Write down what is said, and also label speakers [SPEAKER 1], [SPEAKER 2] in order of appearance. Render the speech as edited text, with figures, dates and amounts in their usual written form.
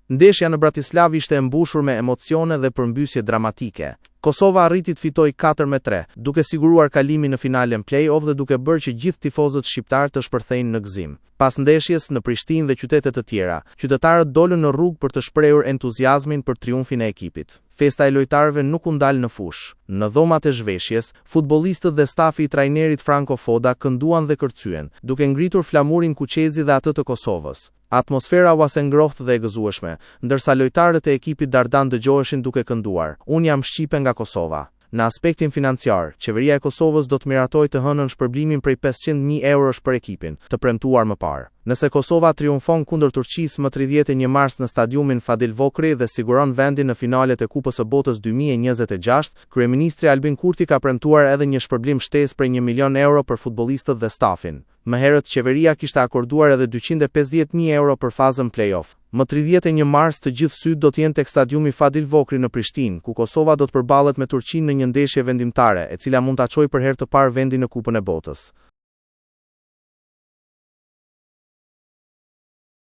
[SPEAKER 1] Ndeshja në Bratislavë ishte e mbushur me emocione dhe përmbysje dramatike. Kosova arriti të fitojë 4-3, duke siguruar kalimin në finalen play-off dhe duke bërë që gjithë tifozët shqiptarë të shpërthejnë në gëzim. Pas ndeshjes, në Prishtinë dhe qytete të tjera, qytetarët dolën në rrugë për të shprehur entuziazmin për triumfin e ekipit. Festa e lojtarëve nuk u ndal në fushë. Në dhomat e zhveshjes, futbollistët dhe stafi i trajnerit Franco Foda kënduan dhe kërcyen, duke ngritur flamurin kuqezi dhe atë të Kosovës. Atmosfera was e ngrohtë dhe e gëzueshme, ndërsa lojtarët e ekipit Dardan dëgjoheshin duke kënduar, Unë jam shqipe nga Kosova. Në aspektin financiar, Qeveria e Kosovës do të miratojë të hënën shpërblimin prej 500,000 eurosh për ekipin, të premtuar më parë. Nëse Kosova triumfon kundër Turqisë më 31 mars në stadiumin Fadil Vokrri dhe siguron vendin në finalet e Kupës së Botës 2026, kryeministri Albin Kurti ka premtuar edhe një shpërblim shtesë prej një milion euro për futbollistët dhe stafin. Më herët, qeveria kishte akorduar edhe 250,000 euro për fazën play-off. Më 31 mars, të gjithë sytë do të jenë tek stadiumi Fadil Vokrri në Prishtinë, ku Kosova do të përballet me Turqinë në një ndeshje vendimtare, e cila mund ta çojë për herë të parë vendin në Kupën e Botës.